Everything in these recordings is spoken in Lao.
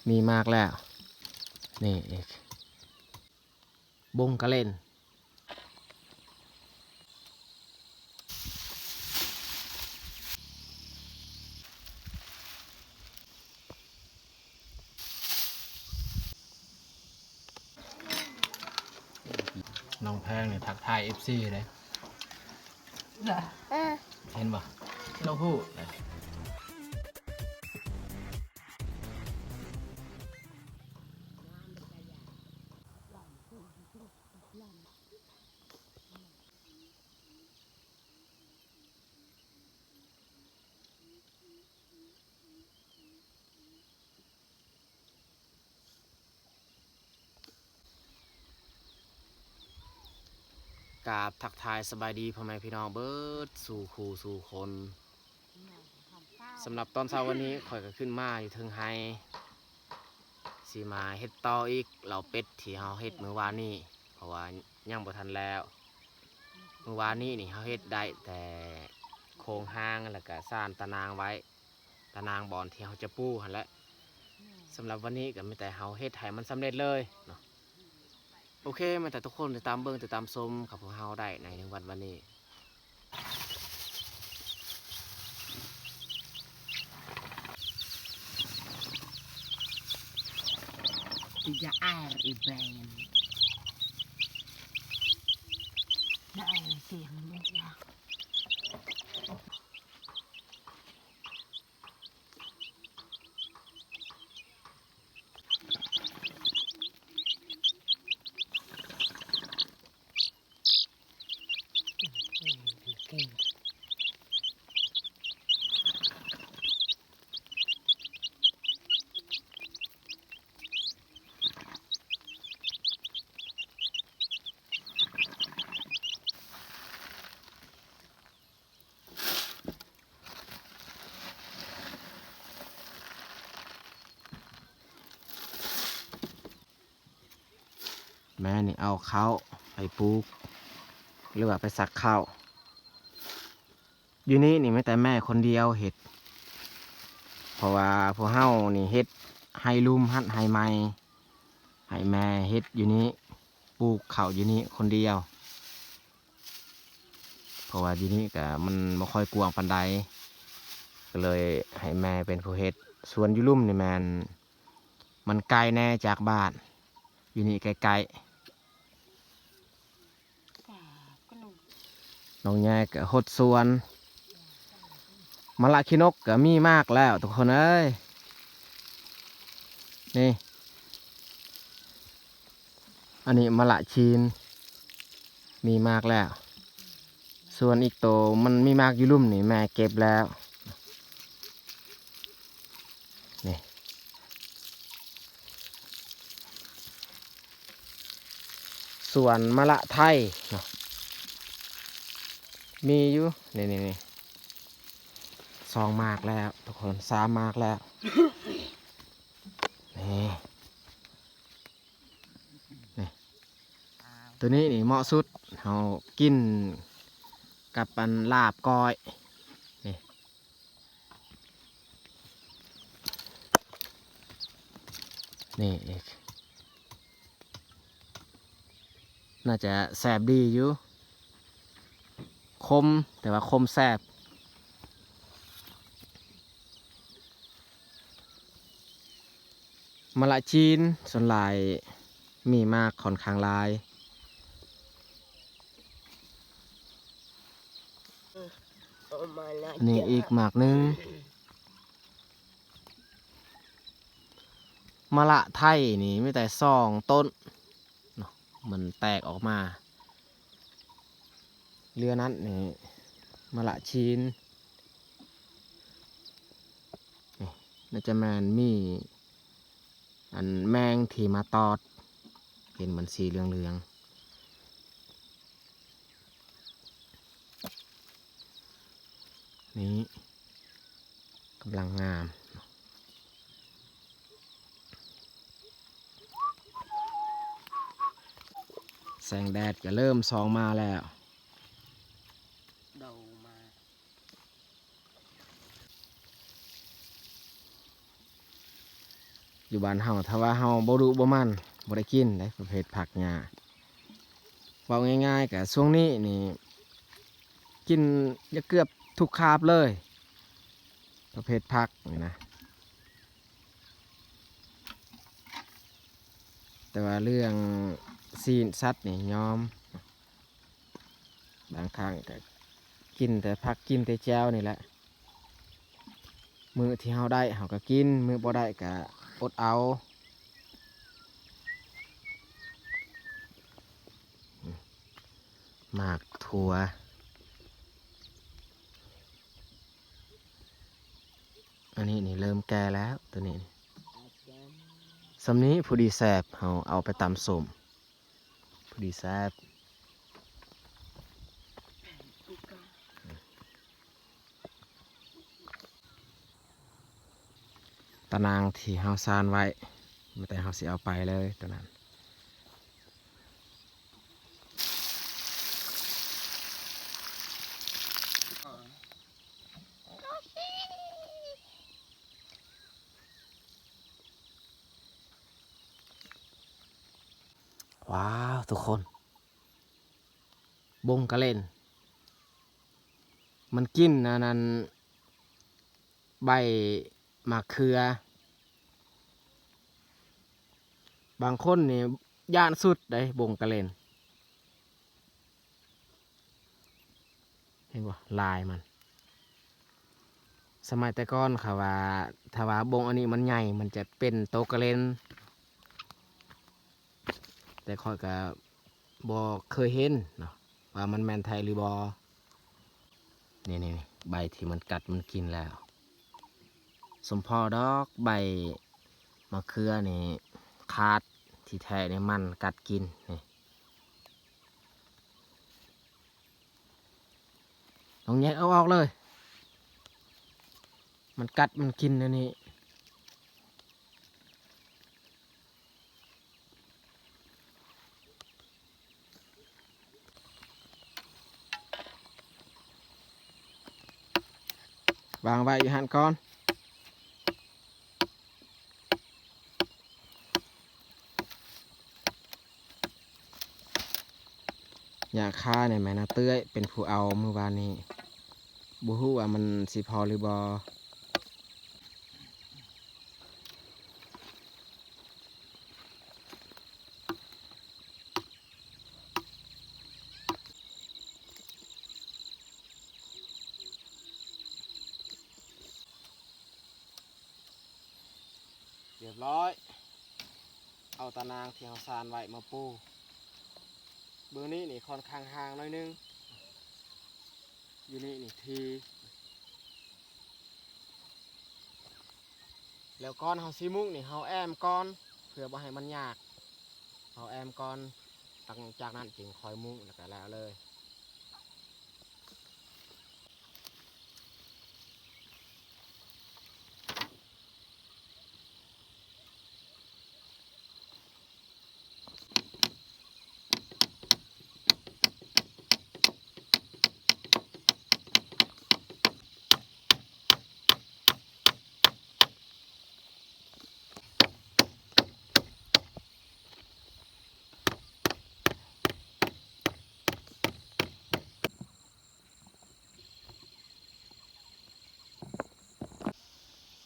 ມີໝາກແລ້ວ ນີ້ອີກ ບົງກະເລັນ. ນ້ອງແພງນີ້ທັກທາຍເອັຟຊີເດ້ ເຫັນບໍ່? ລາວຮູ້. ກາບທັກທາຍສະບາຍດີພໍ່ແມ່ພີ່ນ້ອງເບິດສູ່ຄູ່ສູ່ຄົນ. ສຳລັບຕອນເຊົ້າວັນນີ້ ຂ້ອຍກໍຂຶ້ນມາຢູ່ເທິງໄຮ່ ຊິມາເຮັດຕໍ່ອີກເລົ້າເປັດທີ່ເຮົາເຮັດມື້ວານນີ້ ເພາະວ່າຍັງບໍ່ທັນແລ້ວ. ມື້ວານນີ້ນີ້ເຮົາເຮັດໄດ້ແຕ່ໂຄງຮ່າງ ແລ້ວກະສ້ານຕາໜ່າງໄວ້ ຕາໜ່າງບ່ອນທີ່ເຮົາຈະປູຫັ້ນແຫຼະ. ສຳລັບວັນນີ້ກໍມີແຕ່ເຮົາເຮັດໃຫ້ມັນສຳເລັດເລີຍເນາະ. ໂອເຄ ແມ່ນແຕ່ທຸກຄົນຕິດຕາມເບິ່ງ ຕິດຕາມຊົມກັບພວກເຮົາໄດ້ໃນວັນ ວັນນີ້. Tiga air iben. Nah, sih, ya. ແມ່ນີ້ເອົາເຂົ້າໄປປູກ ຫຼືວ່າໄປສັກເຂົ້າ. ຢູ່ນີ້ນີ້ມີແຕ່ແມ່ຄົນດຽວເຮັດ ເພາະວ່າພວກເຮົານີ້ເຮັດໄຮ່ລຸ່ມຫັ້ນໄຮ່ໃໝ່ ໃຫ້ແມ່ເຮັດຢູ່ນີ້ ປູກເຂົ້າຢູ່ນີ້ຄົນດຽວ. ເພາະວ່າຢູ່ນີ້ກະມັນບໍ່ຄ່ອຍກວ້າງປານໃດ ກໍເລີຍໃຫ້ແມ່ເປັນຜູ້ເຮັດ. ສ່ວນຢູ່ລຸ່ມນີ້ແມ່ນ ມັນໄກແດ່ຈາກບ້ານ ຢູ່ນີ້ໃກ້ໆ. ນ້ອງແຍກະຫົດສວນ ມະລະຂີ້ນົກກະມີໝາກແລ້ວທຸກຄົນເອີຍ. ນີ້ ອັນນີ້ມະລະຊີນ ມີໝາກແລ້ວ. ສ່ວນອີກໂຕມັນມີໝາກຢູ່ລຸ່ມນີ້ ແມ່ເກັບແລ້ວ. ນີ້ ສວນມະລະໄທເນາະ ມີຢູ່ ນີ້ໆ ສອງໝາກແລ້ວທຸກຄົນ ສາມໝາກແລ້ວ. ນີ້ ນີ້ ໂຕນີ້ນີ້ເໝາະສຸດ ເຮົາກິນກັບອັນລາບກ້ອຍ ນີ້ ນີ້ອີກ ໜ້າຈະແຊບດີຢູ່ ຄົມ ແຕ່ວ່າຄົມແຊບ. ມະລະຈີນສ່ວນຫຼາຍມີໝາກຂ້ອນຂ້າງຫຼາຍ. ນີ້ອີກໝາກໜຶ່ງ. ມະລະໄທນີ້ມີແຕ່ສອງຕົ້ນເນາະ ມັນແຕກອອກມາ. ເຫຼືອນັ້ນນີ້ ມະລະຈີນ ນີ້ ໜ້າຈະແມ່ນມີອັນແມງທີ່ມາຕອດ ເຫັນມັນສີເຫຼືອງໆ ນີ້ ກຳລັງງາມ. ແສງແດດກະເລີ່ມສ່ອງມາແລ້ວ. ເດົາມາ. ຢູ່ບ້ານເຮົາ ຖ້າວ່າເຮົາບໍ່ດຸບໍ່ໝັ່ນ ບໍ່ໄດ້ກິນເດ້ ປະເພດຜັກຫຍ້າ. ເວົ້າງ່າຍໆ ກະຊ່ວງນີ້ນີ້ ກິນຈະເກືອບທຸກຄາບເລີຍ ປະເພດຜັກນີ້ນະ. ແຕ່ວ່າເລື່ອງຊີ້ນສັດນີ້ຍອມ. ບາງຄັ້ງກະກິນແຕ່ຜັກ ກິນແຕ່ແຈ່ວນີ້ແຫຼະ. ມື້ທີ່ເຮົາໄດ້ເຮົາກະກິນ ມື້ບໍ່ໄດ້ກະອົດເອົາ. ໝາກຖົ່ວ ອັນນີ້ນີ້ເລີ່ມແກ່ແລ້ວ ໂຕນີ້ນີ້. ສ່ຳນີ້ພໍດີແຊບ ເຮົາເອົາໄປຕຳສົ້ມ. ພໍດີແຊບ. ຕາໜ່າງທີ່ເຮົາຊານໄວ້ ແຕ່ເຮົາຊິເອົາໄປເລີຍຕາໜ່າງ. ວ້າວ ທຸກຄົນ ບົງກະເລັນ ມັນກິນອັນນັ້ນ ໃບໝາກເຂືອ. ບາງຄົນນີ້ຢ້ານສຸດເດ້ ບົງກະເລັນ. ເຫັນບໍ່ ລາຍມັນ. ສະໄໝແຕ່ກ່ອນເຂົາວ່າ ຖ້າວ່າບົງອັນນີ້ມັນໃຫຍ່ ມັນຈະເປັນໂຕກະເລັນ, ແຕ່ຂ້ອຍກະບໍ່ເຄີຍເຫັນເນາະ ວ່າມັນແມ່ນແທ້ຫຼືບໍ່. ນີ້ໆ ໃບທີ່ມັນກັດມັນກິນແລ້ວ. ສົມພໍດອກ ໃບມະເຂືອນີ້ຂາດ, ທີ່ແທ້ນີ້ມັນກັດກິນນີ້. ຕ້ອງແຍກເອົາອອກເລີຍ, ມັນກັດມັນກິນອັນນີ້. ວາງໄວ້ຢູ່ຫັ້ນກ່ອນ. ຫຍ້າຄານີ້ແມ່ນນາເຕື້ອຍເປັນຜູ້ເອົາມື້ວານນີ້, ບໍ່ຮູ້ວ່າມັນຊິພໍຫຼືບໍ່. ຮຽບຮ້ອຍ, ເອົາຕາໜ່າງທີ່ເຮົາຊານໄວ້ມາປູ. ເບື້ອງນີ້ນີ້ຂ້ອນຂ້າງຫ່າງໜ້ອຍໜຶ່ງ, ຢູ່ນີ້ນີ້ທີ່ ແລ້ວກ່ອນເຮົາຊິມຸງນີ້ ເຮົາແອ້ມກ່ອນ ເພື່ອບໍ່ໃຫ້ມັນຍາກ. ເຮົາແອ້ມກ່ອນ, ຫຼັງຈາກນັ້ນຈຶ່ງຄ່ອຍມຸງ ແລ້ວກະແລ້ວເລີຍ.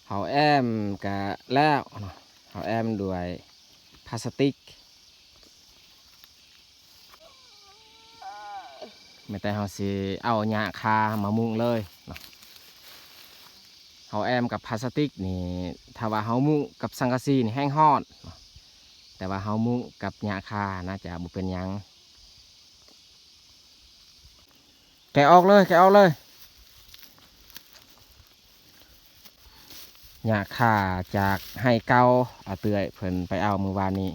ເຮົາແອ້ມກະແລ້ວເນາະ, ເຮົາແອ້ມດ້ວຍພລາສຕິກ. ແມ່ນແຕ່ເຮົາຊິເອົາຫຍ້າຄາມາມຸງເລີຍເນາະ. ເຮົາແອ້ມກັບພລາສຕິກນີ້ ຖ້າວ່າເຮົາມຸງກັບສັງກະສີນີ້ແຮງຮ້ອນເນາະ, ແຕ່ວ່າເຮົາມຸງກັບຫຍ້າຄາໜ້າຈະບໍ່ເປັນຫຍັງ. ແກະອອກເລີຍ, ແກະອອກເລີຍ. ຫຍ້າຄາຈາກໄຮ່ເກົ່າ, ອາເຕື້ອຍເພິ່ນໄປເອົາມື້ວານນີ້.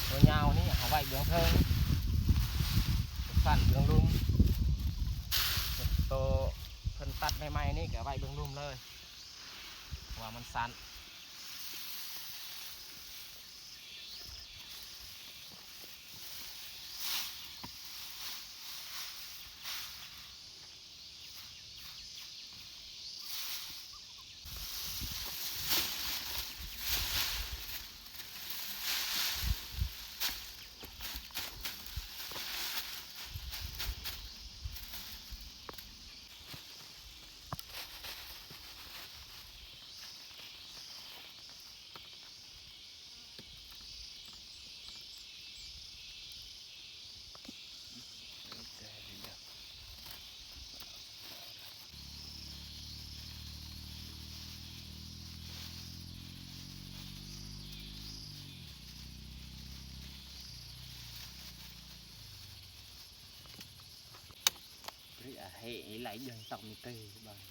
ຕົວຍາວນີ້ເຮົາໄວ້ເບື້ອງເທິງ, ສັ້ນເບື້ອງລຸ່ມ, ໂຕ ຕັດໃໝ່ໆນີ້ກໍໄວ້ເບື້ອງລຸ່ມເລີຍ ເພາະວ່າມັນສັ້ນ. Bri ahe ilai jang tak mite bang.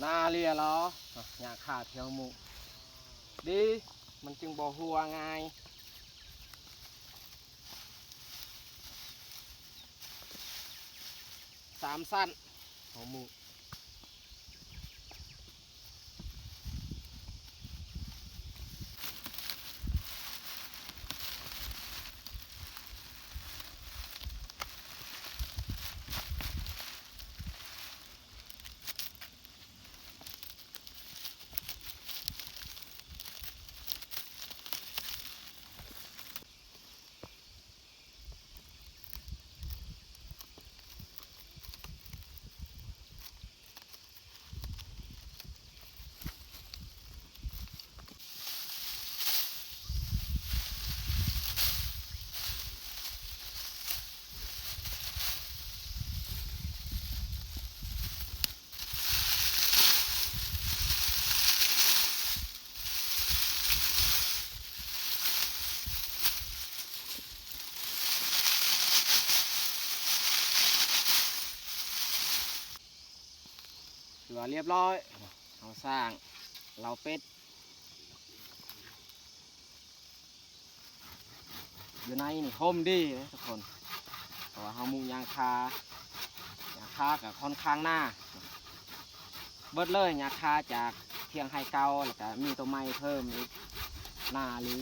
ນາເລຍລະ ຫຍ້າຄາທີ່ເຮົາມຸງດີ ມັນຈຶ່ງບໍ່ຮົ່ວງ່າຍ. ສາມຊັ້ນ ເຮົາມຸງ. ຖືວ່າລຽບຮ້ອຍ ເຮົາສ້າງເລົ້າເປັດ ຢູ່ໃນນີ້ໂຮມດີເດ້ທຸກຄົນ ເພາະວ່າເຮົາມຸງຫຍ້າຄາ ຫຍ້າຄາກໍຄ່ອນຂ້າງໜາ ເບິດເລີຍຫຍ້າຄາຈາກທ່ຽງໄຮ່ເກົ່າ ແລ້ວກໍມີຕົວໃໝ່ເພີ່ມອີກ ໜາອີ່ຫຼີ.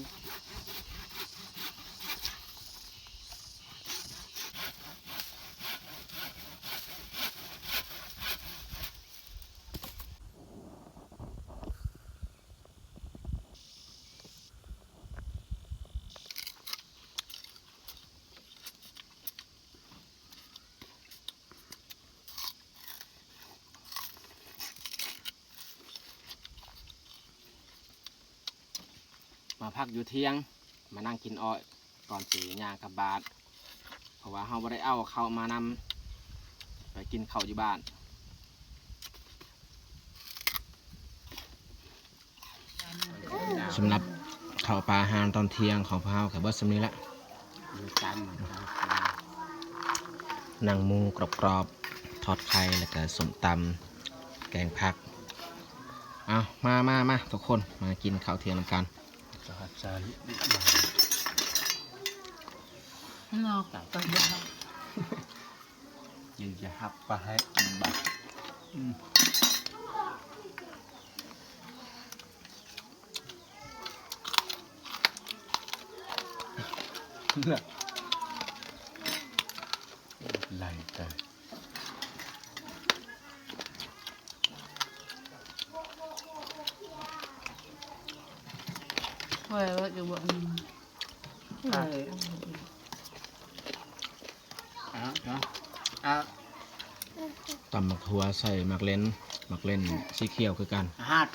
ມາພັກຢູ່ທ່ຽງ ມານັ່ງກິນອ້ອຍ ກ່ອນຊິຍ່າງກັບບ້ານ ເພາະວ່າເຮົາບໍ່ໄດ້ເອົາເຂົ້າມານຳ ໄປກິນເຂົ້າຢູ່ບ້ານ. ສຳລັບເຂົ້າປາອາຫານຕອນທ່ຽງຂອງພວກເຮົາກໍເບິດສ່ຳນີ້ລະ ໜັງໝູກຣອບໆ ທອດໄຂ່ ແລ້ວກໍສົ້ມຕຳ ແກງຜັກ. ເອົາ ມາ ມາ ມາ ທຸກຄົນ ມາກິນເຂົ້າທ່ຽງນຳກັນ. ເນາະ ຍັງຈະຮັບປາໃຫ້ກິນບາດ. ອືມ. ໄລ່ໄປ ເອີ ເອີ ຢູ່ບໍ່ ເອີ ເອົາ ເອົາ ເອົາ ຕຳໝາກຖົ່ວໃສ່ໝາກເລັ່ນ ໝາກເລັ່ນສີຂຽວຄືກັນ ອາຫານ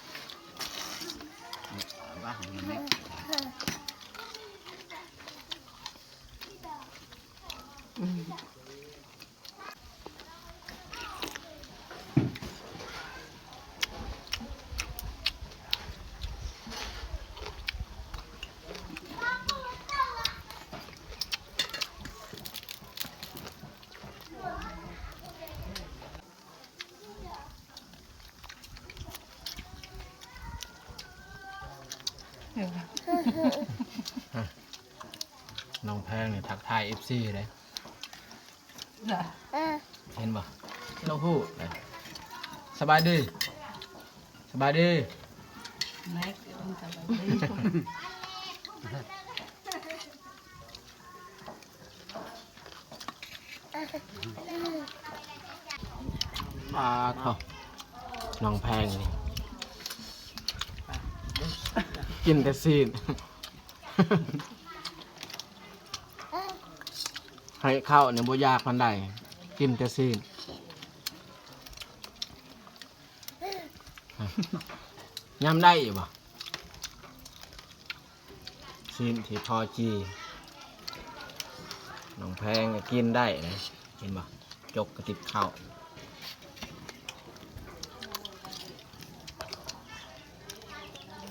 ນ້ອງແພງນີ້ທັກທາຍເອັຟຊີເດ້ ເຫັນບໍ່? ລາວຮູ້ ສະບາຍດີ ສະບາຍດີ ປາໂທ້ ນ້ອງແພງນີ້ ກິນແຕ່ຊີ້ນ ໃຫ້ເຂົ້ານີ້ບໍ່ຢາກປານໃດ ກິນແຕ່ຊີ້ນ ຍຳໄດ້ຢູ່ບໍ່? ຊີ້ນທີ່ພໍຈີ່ ນ້ອງແພງກໍກິນໄດ້ນະ ເຫັນບໍ່? ຈົກກະຕິບເຂົ້າ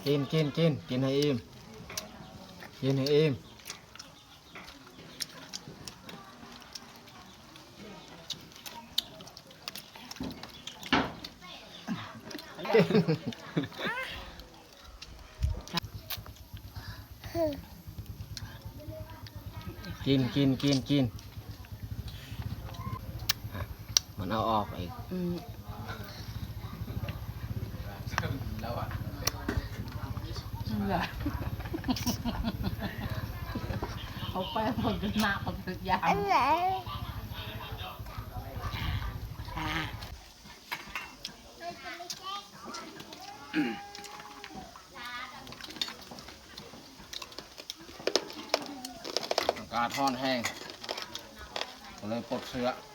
ກິນ ກິນ ກິນ ກິນໃຫ້ອີ່ມ ກິນໃຫ້ອີ່ມ. ກິນ ກິນ ກິນ ກິນ ມັນເອົາອອກອີກ ອືມ ເອົາໄປໝົດໜ້າກໍຄືຢາ ອາກາດຮ້ອນແຮງ ກໍເລີຍປົດເສື້ອ.